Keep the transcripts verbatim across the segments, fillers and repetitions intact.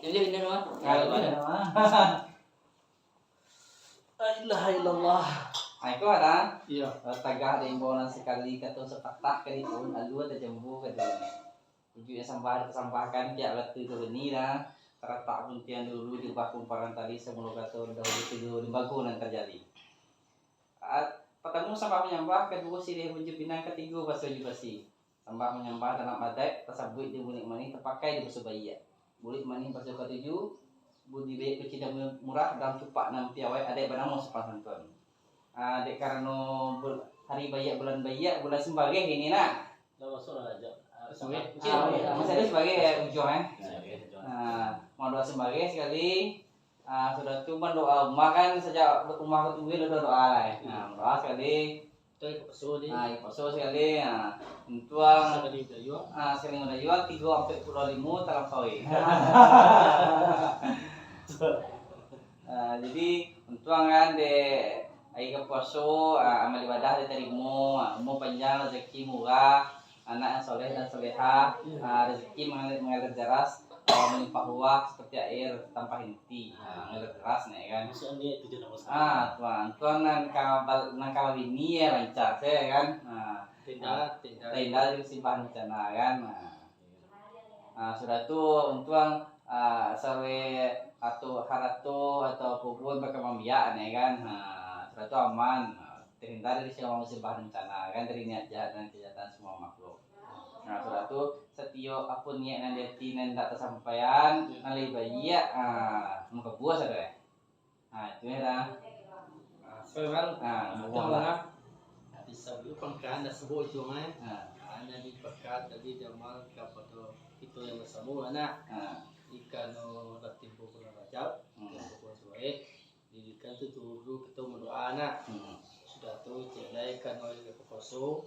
Jadi bener mah. Kalau bener mah. La ilaha illallah. Ah, iko ada. Iyo. Eh, tagah dek imbau nan sakali kato sapatah kalipun, alua tajambu ka dunia. Ujuik nan sambah tasambahkan, pihak batu ka bani dah. Taratak buntiang dulu jubah kumparan tali, samulo kato dahulu tigo limbago nan tajadi. Ah, patamu sambah manyambah, kaduo siriah banjua pinang, katigo baso jo basi. Sambah manyambah dalam adaik, tasabuik di bulik manih, tapakai di baso baiak. Bulik manih baso katuju, budi baiak kucinta murah, dalam cupak nan piawai, adaik banamo sopan santun. Ah, dek karano bul-, hari baiak, bulan baiak, bulan Simbareh ini nah. Dah masuk lah, Jok. Ah, Simbareh. Ah, masih ada Simbareh ya, ujung, eh. Simbareh, ujung. Ah, mau doa Simbareh sakali. Ah, sudah tu mandoa umah kan, sajak umah ka tujuah lah doa-doa lah, eh. Nah, mandoa sakali. Betul, ka paso ni. Ah, ka paso sakali. Ah, untuang. Sakali dayuang. Ah, sakali dayuang, tigo ampek puluah limo talampaui. Ah, jadi, untuang kan, dek ari ka puaso, ah, amal ibadah ditarimo, ah, umua panjang, rezeki murah, anak yang soleh dan solehah, ah, rezeki mengalir, mengalir deras, ah, melimpah ruah seperti air tanpa henti. Ah, mengalir deras, nah, kan? Maksudnya itu je nama saya. Ah, tuan, tuan nan ka bal-, nan ka babini ya lancar saja, kan? Ah, tenda, ah, tenda. Tenda di simpan rencana, kan? Ah. Ah, sudah tu, untuang, ah, sawe atau harato atau apo pun bakal mambiak, nah, kan? Ah, sudah tu aman. Ah, terhindar dari segala macam musibah rencana, kan? Dari niat jahat dan kejahatan semua makhluk. Nah, sudah tu, satiok apo niat nan di ati nan indak tasampaian, nan lai baiak, ah, mukabua sadoe. Ah, itu ya dah. Ah, so, Bang. Ah, ah, buang lah. Di sabuik pangkaan dah sabuik ujung, eh. Ah. Ah, nan dipakat tadi jamal kapado kito yang basamo lah, nak. Ah. Ikan, oh, lah timbo bulan Rajab, hmm, timbo bulan Subaik. Didikan tu dulu kito mandoa, nak. Hmm. Sudah tu, cek lai kan, oh, ka puaso.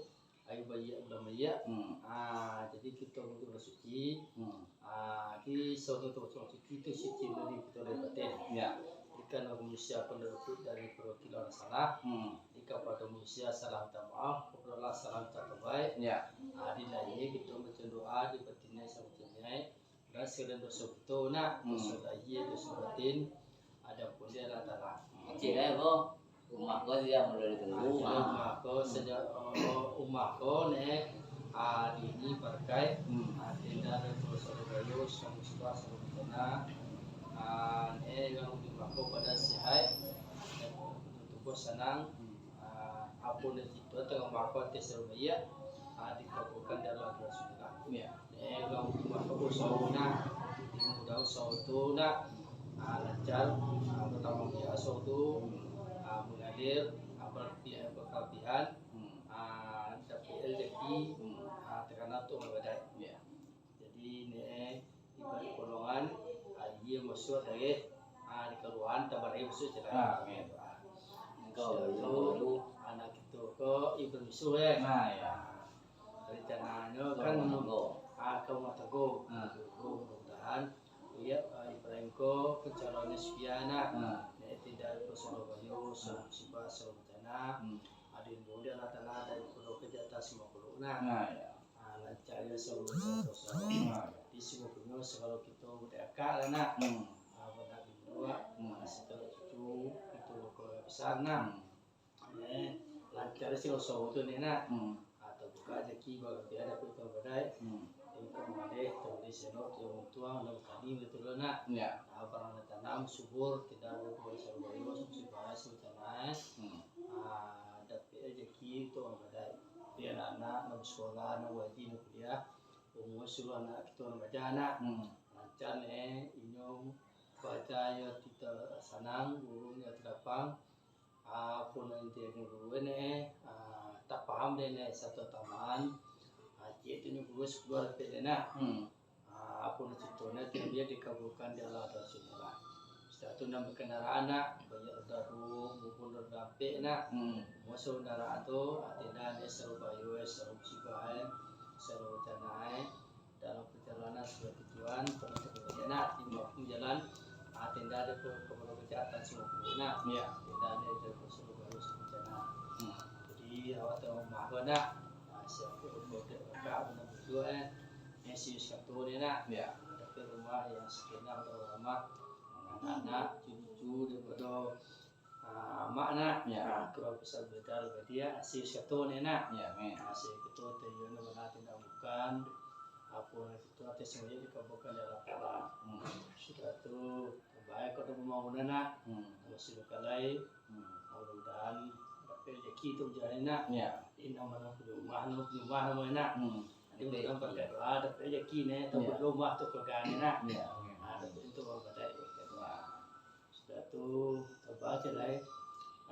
Ari baiak bulan baiak. Hmm. Ah, jadi kito mungkin urang suci. Hmm. Ah, di salah satu urang suci tu suci dari kito dari batin. Ya. Ikan manusia pun dari, dari perwakilan salah. Hmm. Ikan pada manusia salah minta maaf, kepada Allah salah minta tobat. Ya. Ah, di lahir kito baca doa, di batinnya sama macam ni. Dah segala doso kito, nak, hmm, doso lahir, doso batin, adapun di Allah Taala. Kecil eh, ko. Rumah ko siap mulo ditunggu. Ah, jadi rumah ko, sejak, oh, rumah ko, nek, ah, dini barakaik, hmm, ah, tenda dan doso doso, musibah, musibah, bencana, ah, nek, yang rumah ko pada sihat, dan tubuh sanang, hmm, ah, apo nan kito tangah rumah ko ateh sarubaia, ah, dikabulkan di Allah Taala. Ya. Eh, urang rumah ko usaho nah, di mudah usaho tu nak, ah, lancar, ah, batambah biaso tu, ah, mangalir, ah, balabiah, bakalabihan, hmm, ah, dapek rezeki, hmm, ah, takana tu manggadai. Ya. Jadi, ne, ibarat kolongan, ah, aia masuak dari, ah, di kaluaan, tambah lai masuak jalan. Ah, amin. Ah, sudah tu, anak kito ko ibarat misuak, eh. Nah, ya. Rencananyo kan, ah, ka rumah tanggo. Ah. Mudah-mudahan, iyo, ah, Ibrahim ko pencalonnyo sekian, nah. Ah. Nek tidak, ko selalu bayo, selalu musibah, selalu bencana. Hmm. Ado yang boleh Allah Taala dari pondok ke atas lima puluh, nah. Nah, ya. Ah, lancar ya, selalu bencana. Nah. Di sini punyo, segalo kito berdekah lah, nak. Hmm. Ah, bana bini dua, hmm, ah, segalo cucu, itu keluarga besar, nah. Hmm. Eh, lancar sih usaha tu ni, nak. Hmm. Atau buka rezeki, bagi dia dapat utang badai. Hmm. Jadi, kalau ada, kalau di senok, dia untung, ada utang ni, betul lah, nak. Ya. Ah, barang ditanam, subur, tidak ada buah, selalu bagus, musibah, bencana, eh. Hmm. Ah, dapat rezeki, utang badai. Biar anak, nak sekolah, nak wajib, nak kuliah. Umur suruh anak kita, nak baca, nak. Hmm. Lancar, eh, inyo baca, ya, kita sanang, guru, ya, terdapat. Ah, apo nan inti guru ne, ah, tapaham dek ne satu taman. Ah, cik tu nyo guru sakua dapek dek nak. Hmm. Ah, apo nan cito ne, tu dia dikabulkan di Allah Taala. Sudah tu nan bakandaraan nak, banyak roda duo, maupun roda ampek nak. Hmm. Masuak kandaraan tu, ah, tenda ne sarubayo, saru musibah, saru bencana, dalam perjalanan sudah tujuan, pernah terjadi nak, di waktu jalan, ah, tenda ada pe-, kepada kejahatan semua pun nak. Ya. Tenda ada dari Rasulullah semua nak. Hmm. Jadi, awak tahu rumah ko nak, ah, siapa pun boleh kakak, pun boleh, eh. Yang serius kata ni nak. Ya. Tapi rumah yang sekian atau anak-anak, cucu-cucu daripado, ah, amak nak. Ya. Ah, keluarga besar Bedal Badia, hasil satu ni nak. Ya, amin. Hasil ketua tu, iyo nak bana tindak bukan. Apo nan itu atas semuanya dikabulkan dek Allah Taala. Hmm. Sudah tu, baik kau tu pembangunan nak. Hmm. Masih bekalai. Hmm. Mudah-mudahan dapek rezeki tu jalan nak. Ya. Ini nama nak rumah, nak rumah nama nak. Hmm. Jadi mudah-mudahan berkat doa dapek rezeki ni, ya, tabuat rumah tu keluarga ni nak. Ya. Ah, dapek itu bagai berkat doa. Sudah tu, tabah je lai.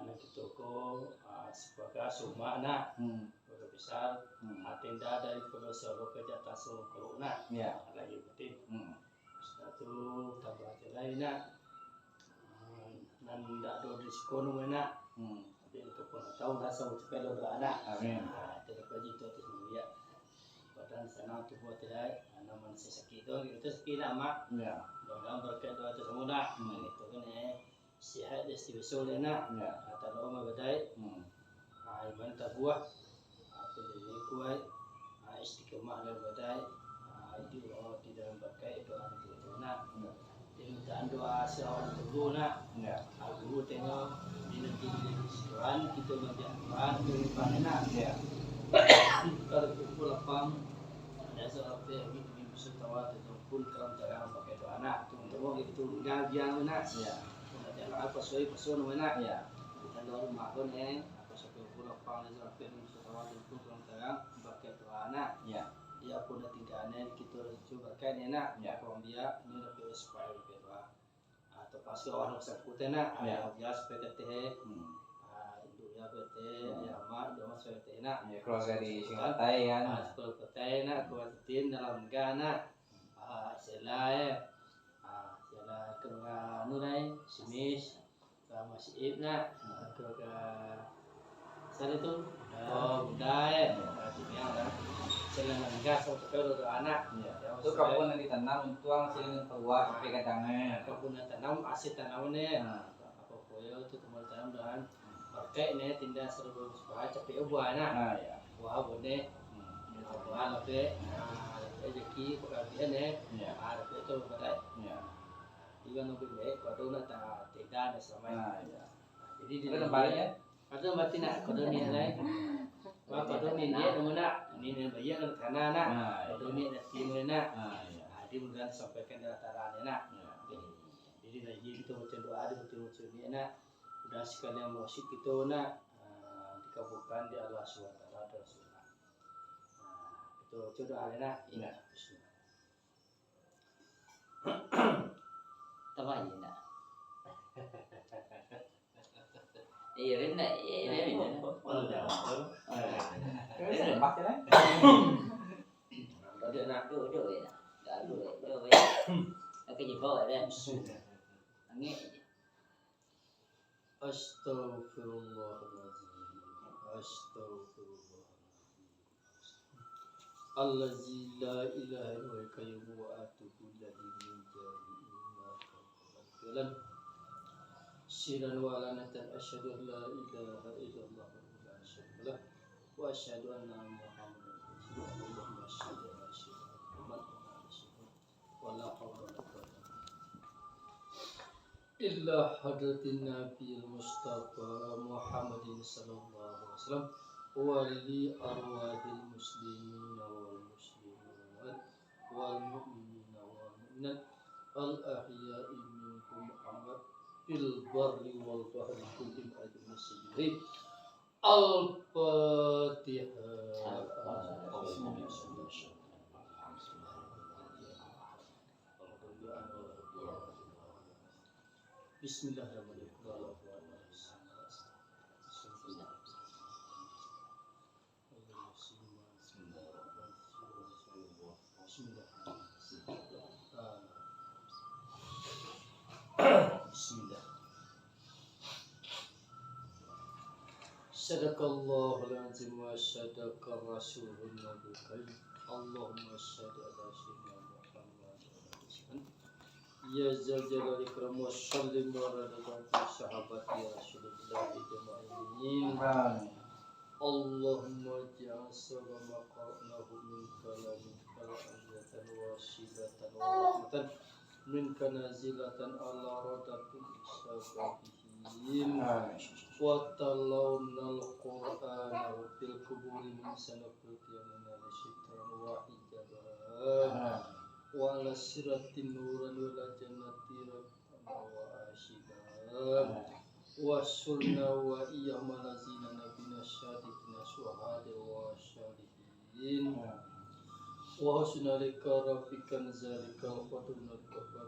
Anak kito ko, ah, sebagai sumah nak. Hmm. Keluarga besar. Hmm. Ah, tenda dari Pulau Solo ke Jatah Solo nak. Ya. Lagi penting. Hmm. Sudah tu, tabah je lai nak. Ah, nan indak ado risiko namo nak. Hmm. Tapi itu pun tahu lah, sama cepat doa nak. Amin. Ah, itu dapat jitu tu sendiri ya. Badan sanang tubuh tidak, ah, nama sakit tu, itu sakit nak, Mak. Ya. Mudah-mudahan berkat doa tu semua nak. Hmm. Itu kan eh, sihat dari setiap besok dia nak. Ya. Kata doa mah badai. Hmm. Ah, iman tabuah. Ah, pendirian kuat. Ah, istiqamah dalam badai. Ah, itu doa di dalam bakai doa itu nak. Ya. Permintaan doa seorang guru nak. Ya. Ah, guru tengok di negeri Tuhan, kita bagian Tuhan, kita nak. Ya. Kalau kumpul lapang, ada seorang pihak ini bisa tawa tentang pun terang-terang pakai doa nak. Tunggu-tunggu gitu, gagian nak. Ya. Kalau jalan apa suai, pesun nak. Ya. Kita doa rumah pun eh, apa suai kumpul lapang, ada seorang pihak ini bisa tawa tentang pun terang-terang pakai doa nak. Ya. Dia pun dah tinggal ni, kita cuba kan ni nak. Ya. Kalau dia, ini lebih supaya lebih doa. Ah, terpaksa orang bersangkutan nak. Ah, ya. Yang biasa P K T, hmm, ah, induknya P T, hmm, ya, mak, dia orang P K T nak. Ya, keluarga di Singkatai kan. Ah, keluarga Singkatai nak, keluarga Tin dalam gang nak. Ah, Sela, eh. Ah, Sela keluarga anu lai, Simis. Sama si Ip nak, keluarga sana tu. Oh, Buda, eh. Berarti dia lah. Silang langgar sama tu kalau ada anak. Iya. Ya, tu maksudnya, kabun yang ditanam, untuang silang keluar sampai kadang, eh. Kabun yang tanam, hasil tanam ni. Nah. Apa koyo tu teman tanam dengan berkat ni, tindak seru bagus, buah capek buah nak. Nah, iya. Buah boleh. Hmm. Buah lah, Pek. Nah, rezeki pekerjaan ni. Iya. Ah, tapi tu berkat. Iya. Iban lebih baik, kalau nak tak, tidak ada sama. Nah, iya. Jadi, tapi di tempat dia, ya? Atau berarti nak kodo ni lain. Wah, kodo ni dia nama nak. Ni dia bayar nak tanah nak. Nah, iya. Kodo ni nak tim ni nak. Nah, iya. Ah, dia mudah sampaikan dalam tanah ni nak. Iya. Jadi, jadi lagi kita baca doa, dia baca-baca ni nak. Udah sekalian mursyid kita nak, ah, dikabulkan di Allah Subhanahu wa Taala dan Rasulullah. Ah, kita baca doa ni nak. Iya. Bismillah. Tabayun nak. Iya, benar. Iya, iya, benar. Oh, iya. Oh, iya. Iya, benar. Duduk nak, duduk, duduk, ya. Duduk, duduk, ya. Oke, jebol, ya. Angin. Astaghfirullahaladzim. Astaghfirullahaladzim. Allazi la ilaha illa huwal qayyum wa atubu ilaihi min jami'il ma qad. Sirran wa alanatan, asyhadu an la ilaha illallah wahdahu la syarika lah, wa asyhadu anna Muhammadan rasulullah. Allahumma shalli ala sayyidina Muhammad wa ala ali sayyidina Muhammad. Wa la haula wa la quwwata illa hadratin Nabiyyil Mustafa Muhammadin sallallahu alaihi wasallam, wa li arwahil muslimina wal muslimat, wal mu'minina wal mu'minat, al ahya'i minhum wal amwat, fil barri wal bahri, kullihim ajmain. Al-Fatihah. Bismillahirrahmanirrahim. Bismillah. Bismillah. Sadaqallahul azim wa sadaqa rasulun nabiyul karim. Allahumma shalli ala sayyidina Muhammad wa ala alihi. Ya zal jalali wal ikram, wa sallim wa barik ala sahabati Rasulillah ajmain. Amin. Allahumma ij'al sabaqa ma qara'nahu min kalamin Qur'an ziyadatan wa silatan wa rahmatan منك نازلة على رتب شبابهم. آمين. وتلون القرآن في القبور من سنة القيامة شطرا وحجابا. آمين. وعلى الصراط نورا وإلى الجنة ركبا وحاجبا. آمين. واحشرنا وإياهم مع الذين النبيين الصديقين الشهداء والصالحين. آمين. وحسن أولئك رفيقا ذلك الفضل من الله وكفى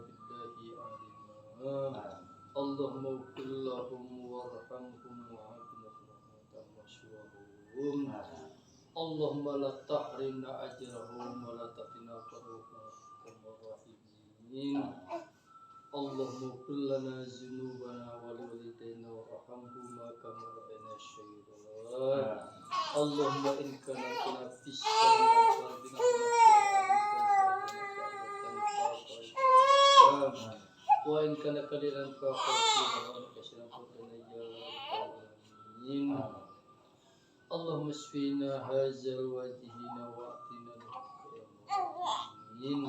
بالله عليما. آمين. اللهم اغفر لهم وارحمهم وعافهم واعف عنهم وأنت خير الرازقين. آمين. اللهم لا تحرمنا أجرهم ولا تفتنا قبرهم برحمتك يا أرحم الراحمين. آمين. اللهم اغفر لنا ذنوبنا ولوالدينا وارحمهما كما ربيانا صغارا. آمين. اللهم إن كان رزقنا في السماء فارزقنا في الأرض كما رزقنا في السماء. آمين. وإن كان قليلا فكثره وإن كان كثيرا فزد علينا يا رب العالمين. آمين. اللهم اشفنا هذا وجهنا وأعطنا الحكمة. آمين.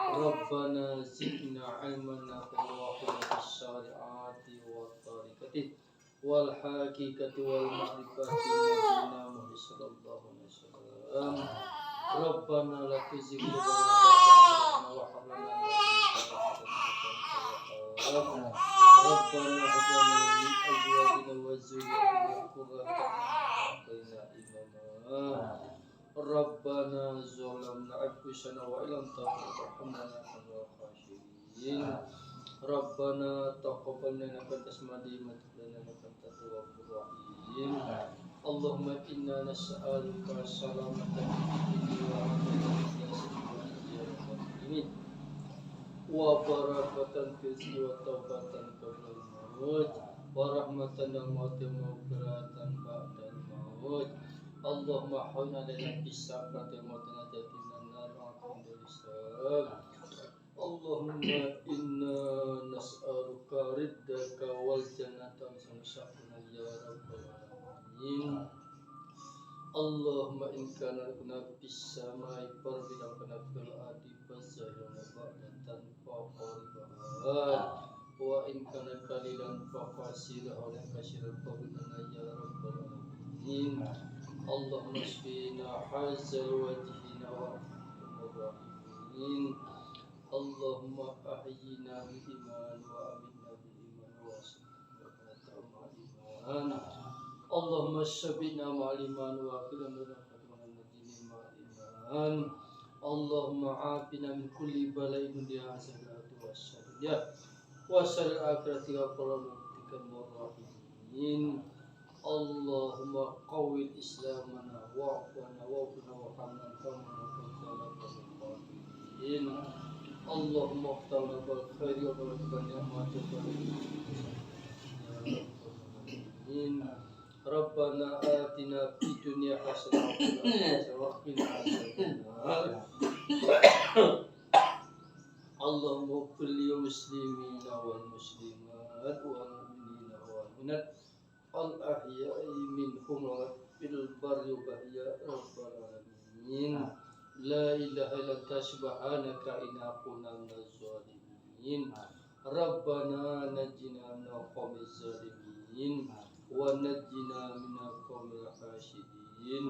ربنا زدنا علما نافعا وفهما في الشريعة والطريقة والحقيقة والمعرفة بنبينا محمد صلى الله عليه وسلم. ربنا لا تزغ قلوبنا بعد إذ هديتنا وهب لنا من لدنك رحمة إنك أنت الوهاب. ربنا هب لنا من أزواجنا وذرياتنا قرة أعين واجعلنا للمتقين إماما. ربنا ظلمنا أنفسنا وإن لم تغفر لنا وترحمنا لنكونن من الخاسرين. ربنا تقبل منا إنك أنت السميع العليم وتب علينا إنك أنت التواب الرحيم. اللهم إنا نسألك سلامة في الدين والآخرة وعافية في الجسد والأرواح يا أرحم الراحمين. وبركة في الرزق وتوبة قبل الموت ورحمة عند الموت ومغفرة بعد الموت. اللهم هون علينا في سكرات الموت ونجاة من النار وعافية عند الحساب. اللهم إنا نسألك رضاك والجنة وسخطك يا رب العالمين. اللهم إن كان رزقنا في السماء فارزقنا في الأرض فزينا بعد فقربها. وإن كان قليلا فكثره وإن كان كثيرا فزد علينا يا رب العالمين. اللهم اشفنا هذا وجهنا وأرحم الراحمين. اللهم أحينا بالإيمان وأمتنا بالإيمان وأحشرنا مع الإيمان. اللهم شبعنا مع الإيمان وأكلنا مع النبيين مع الإيمان. اللهم عافنا من كل بلاء الدنيا والآخرة وشر الدنيا وشر الآخرة يا أرحم الراحمين. اللهم قوي إسلامنا واعف عنا وعافنا وارحمنا كما أنت خير الرازقين. اللهم افتح لنا أبواب الخير وارزقنا نعمة البر يا أرحم الراحمين. ربنا آتنا في الدنيا حسنة وفي الآخرة حسنة وقنا عذاب النار. اللهم اغفر للمسلمين والمسلمات والمؤمنين والمؤمنات الأحياء منهم في البر والبحر يا رب العالمين. لا إله إلا أنت سبحانك إنا كنا من الظالمين. ربنا نجنا من القوم الظالمين ونجنا من القوم الحاسدين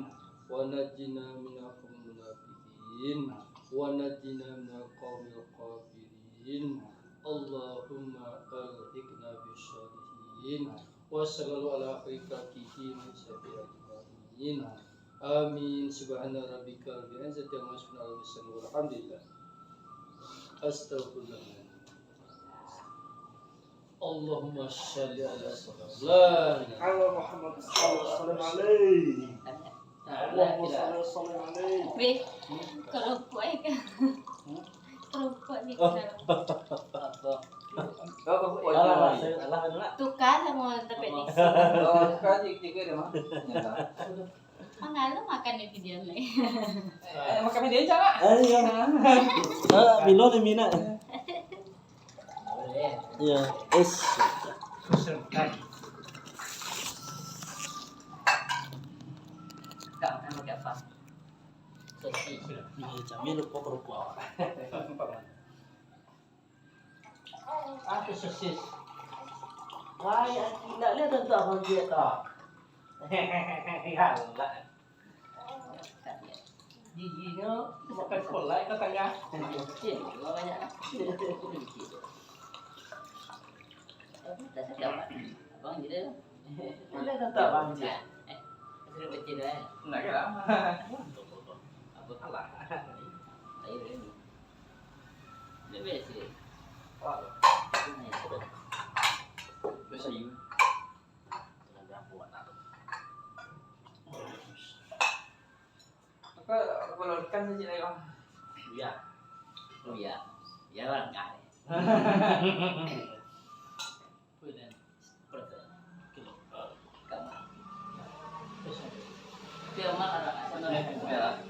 ونجنا من القوم المنافقين ونجنا من القوم الكافرين. اللهم ألحقنا بالصالحين. وصلى الله على خير خلقه محمد وعلى آله وصحبه أجمعين. آمين. سبحان ربك رب العزة عما يصفون والسلام على المرسلين والحمد لله. أستغفر الله. اللهم صل على سيدنا محمد. على محمد صلى الله عليه وسلم. اللهم صل وسلم عليه. Weh, keropok eh kan? Keropok ni kan? Apa? Alah, alah, alah, alah. Tukar sama tempat ni. Oh, tukar je, tiga dia mah. Mangalah makan ni video ni. Eh, makan video je, Mak. Eh, iya. Ah, Milo ni minat. Iya, es. Tak makan pakai apa? Sosis. Ini kami lupa kerupuk awak. Atau sosis. Wah, ya, gila, lihat tuh abang dia tuh. Alah. Giginyo makan kolak ka tangah. Kecil, banyak. Tapi tak sakit apa? Abang gila. Ada tak abang dia? Eh, sudah kecil dah, eh? Nak ke lama? Apa? Alah. Ayo, ayo. Dia biasa. Oh. Biasa juga. Apa, apa lakukan saja lah, Bang? Iya. Oh, iya. Iya, Bang. Enggak. Perasaan. Kama. Terus, dia mah ada, ada. Iya.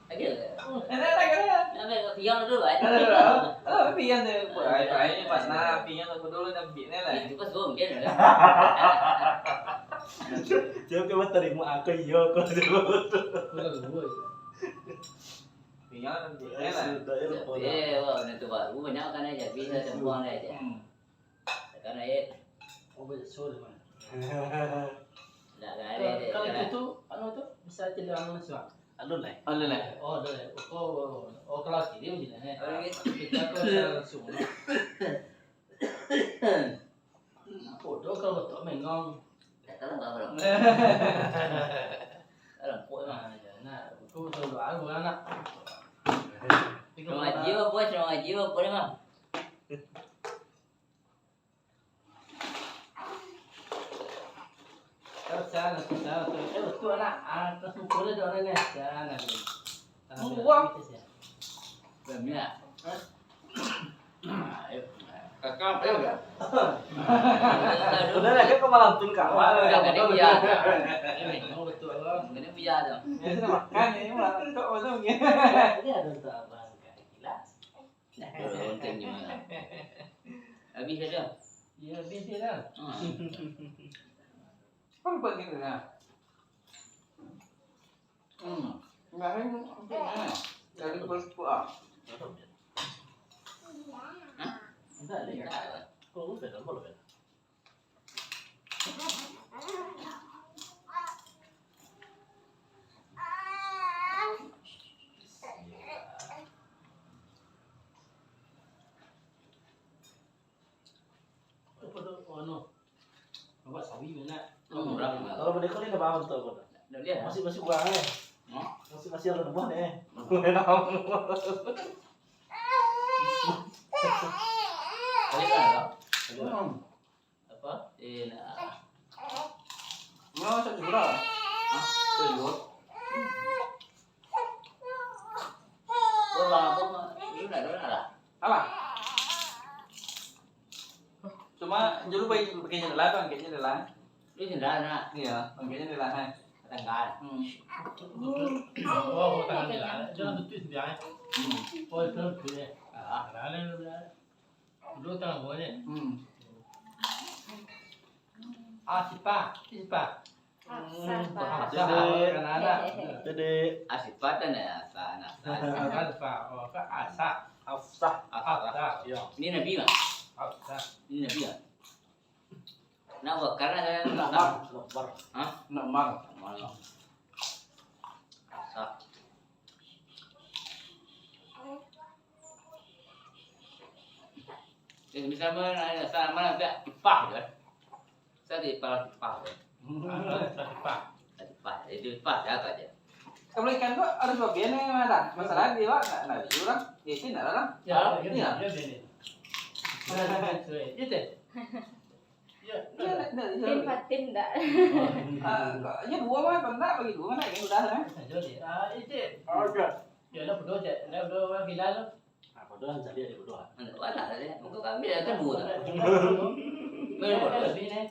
Lagi ada. Ada, ada, ada. Ada, ada, pian dulu, eh. Ada, ada. Oh, pian tu. Wah, ini pas nah, pian aku dulu dah ambil ni lah. Itu pas gua mungkin, ya. Dia ke mata terima aku, iya, aku dulu. Betul, betul. Pian ambil ni lah. Sudah, ya, lupa. Eh, wah, benda tu baru, banyak kan aja, bisa semua aja. Hmm. Sekarang, eh. Oh, banyak suruh, man. Dah, dah, Kalau, dah, kalau dah. Itu tu, anu tu, bisa cedang langsung. Alun lai. Alun lai. Oh, alun lai. Oh, oh, oh, kalau kini macam ni, eh. Alun lai. Kita tu secara langsung. Bodoh kalau betul mengong. Tak tahu apa, bro. Kalau kau, ah, ya, nah, itu betul doa gua, anak. Sama jiwa, bos, sama jiwa, boleh, Bang? Sana, sana, sana. Eh, betul, anak. Ah, terus mukul dia orang ni. Sana, sana. Buang. Itu sih. Banyak. Hah? Kakak, ayo, Kak. Udah lah, dia kau malantun, Kak. Oh, udah, udah, udah. Ini betul, Bang. Ini biar dong. Ya, sudah makan, ini malantun, kok, malantun. Ini ada untuk abang, Kak. Gila. Lonteng gimana? Habis dah. Ya, habis dah. Hmm. Apa buat kita dah? Hmm. Enggak, ini, ini, dari perut, ah. Hah? Enggak ada. Kok udah tambah, kan? Apa tu? Oh, no. Nampak sawi banyak. Kalau mereka ni dah bangun tu apa tu? Dah lihat. Masih, masih kurang, eh. Hah? Masih, masih ada buah ni, eh. Hmm. Balik lah, Kak. Hmm. Apa? Eh, nak. Nyo, saya juga. Hah? Saya juga. Oh, bang, apa, Mak? Lu nak, lu nak lah? Alah. Cuma, dulu pakai, pakai jendela tu, pakai jendela. Lu jendela nak? Iya, pakai jendela, hai. Tanggal. Hmm. Oh, tanggal jendela. Jangan betul dia, eh. Hmm. Oh, itu betul, eh. Ah. Ada, ada, ada. Dulu tangah bawah ni. Hmm. Ah, sipah, sipah. Asah, Pak. Asah, Dedek. Kan anak. Dedek. Asipah kan ya, asah, asah. Asah, asah. Oh, kan asah. Asah. Asah. Asah. Yo. Ini Nabi, Mak? Asah. Ini Nabi, Mak? Nak bakar nak, nak Nak mar, nak mar. Hah? Nak mar. Nak mar, yo. Asah. Eh, misalnya, eh, sama nanti ipah je. Saya di ipah, ipah je. Hmm, ipah. Ipah. Itu ipah, ya, aja. Kalau ikan tu harus bagian yang mana? Masalah di luar, nak, nak di orang. Di sini, nak orang. Ya, iya, iya, iya. Iya, iya. Iya, nak, nak, iya. Tim patin dak? Ah, kok, iya, dua mah, kok nak bagi dua mah, nak, ini udah, kan? Saja dia. Ah, itu. Oke. Ya, nak berdua je. Nak berdua orang gila tu. Ah, bodoh, jadi ada bodoh. Mana, mana tadi? Muka kami dah kan dua dah. Mana bodoh? Lebih ni.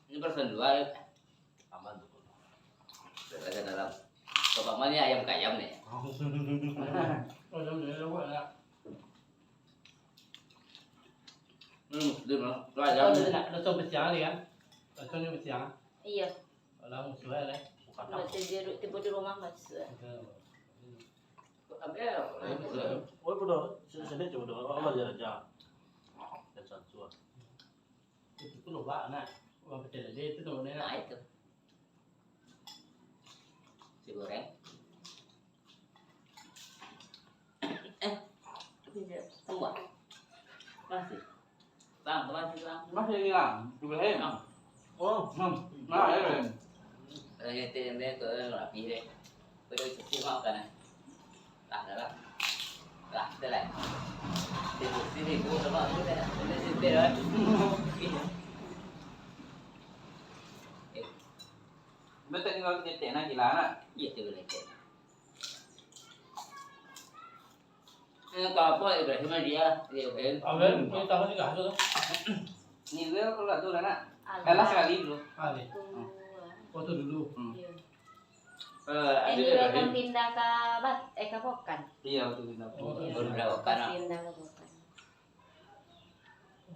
Ini persen dua, ya. Aman tu. Ada dalam. Bapak mah ni ayam kayam ni. Oh, ayam dia buat lah. Hmm, dia mah. Tu ayam. Oh, dia nak, dia tu besiang ni kan? Dia tu ni besiang. Iya. Alah, musuah lah. Bukan. Macam dia duduk tiba di rumah, masuk. Betul. Ambil. Oh, Udah, sini, sini coba dulu. Apa dia aja? Dan satu. Itu tu lobak, nak. Orang kecil dia itu tu, nak. Nah, itu. Si goreng. Eh, tapi dia buah. Masih. Bang, masih, Bang. Masih lagi, Bang. Dua hari, Bang. Oh. Hmm. Nah, ya, Bang. Kalau nyetir, dia tu, eh, rapi deh. Kau dah cuci, Bang, kan, eh? Lah, dah lah. Lah, kita lah. Sibuk, sibuk, Bang. Kita dah, kita sibuk, dah. Eh. Betul ni kalau nyetir, nak, gila, nak? Iya, tu boleh nyetir. Eh, kalau apa, Ibrahim aja, dia, Ibrahim. Amin. Ini tahu ni kah tu? Ni dia kalau tu lah, nak. Alah. Kalah sekali dulu. Ah, ni. Tu, ah. Oh, tu dulu. Hmm. Iya. Eh, Eh, ada ni Ibrahim. Kan pindah ke Bat-, eh, ke Pokan. Iya, tu pindah ke Oh, Pokan. Iya. Baru dah Pokan, Pas ah. Pindah ke Pokan.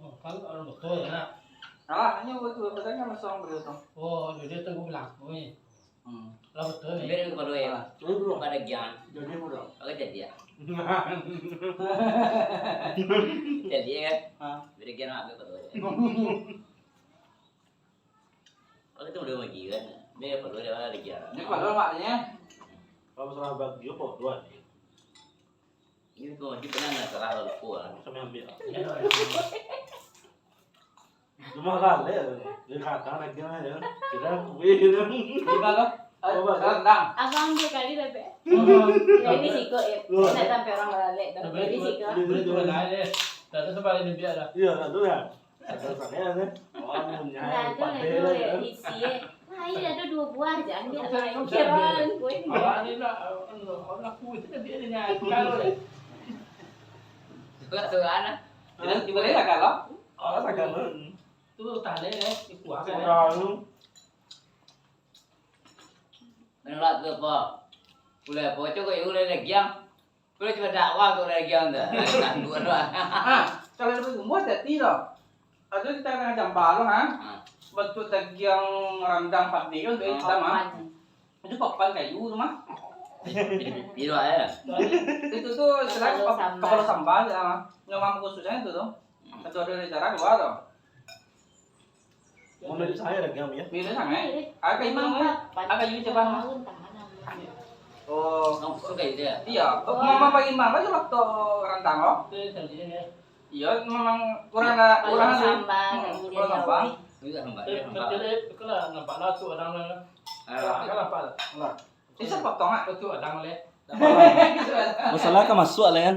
Oh, kan orang betul, nak. Alah, hanya buat tu, apa tadi, sama seorang beliau tu. Oh, jadi tu aku bilang, oi. Hmm. Lah betul ni. Beri kepada ya. Ah, tu dulu. Pada Gian. Jadi mudah. Oke, jadi ya. Jadi ya. Ha. Beri Gian ambil kepada ya. Oke, tu udah bagi kan. Dia perlu dia ada Gian. Ini kepada maknanya. Kalau masalah bagi apa dua ni? Ini kau wajib pernah nak salah lupa lah. Sama ambil. Cuma lah, le, dia kata lagi lah, ya. Kita kue gitu. Gimana? Ayo, Bang. Rendang. Abang dia kali dah, Bek. Hmm. Ya, ini siko, ya. Wah. Nak sampai orang balik dah. Tapi Ini cuma, siko. Dia cuma lain, ya. Tak ada sebab ini biar dah. Iya, tak ada, ya. Ada sangat, ya. Oh, punya, Nah, tu lah pandai tu, lah, ya, ya. Isi, ya. Nah, iya, ada dua buah aja, ambil Kau lah. Kira ambil. Kue. Awak ni nak, anu, orang aku tu dia ni, kalau, ya. Suka-suka, nah. Kita, kita boleh lah, kalau. Oh, tak kalau. Tu tak ada, ya. Itu apa, ya? Orang. Menolak tu apa? Boleh apa? Cakap, ya, boleh lagi, yang. Kalau cuma dakwah tu lagi, yang tu. Takut tu. Ah, kalau lebih umur, hati-hati tau. Ada kita kena jambar tu, ha? Ha. Bentuk dagiang randang padi tu, tu Ha. Hitam, ha? Papan. Itu papan kayu tu mah. Tidak, ya. Itu tu selain Kepala kep-, sambal. Kepala sambal, ya, mah. Yang mampu khususnya itu tu. Hmm. Itu ada dari cara keluar tu. Mau milih saya lagi, Am, ya? Milih sana, eh? Agak Memang ini, papan. Agak ini coba. Tahun, tahun, tahun. Oh. Oh, suka itu ya? Iya, Oh. Mama bagi mama tu waktu rantang, oh. Itu yang tadi, ya. Iya, memang kurang ada, Kalau kurang ada. Sambal, Hmm, kemudian kurang sambal. Lauk. Itu sambal, Tapi, ya, sambal. Tapi dia, itulah nampak lah tu orang lah. Ah. Kan nampak lah. Nah. Bisa potong, ah? Betul, ada boleh. Masalah kan masuk lah, kan?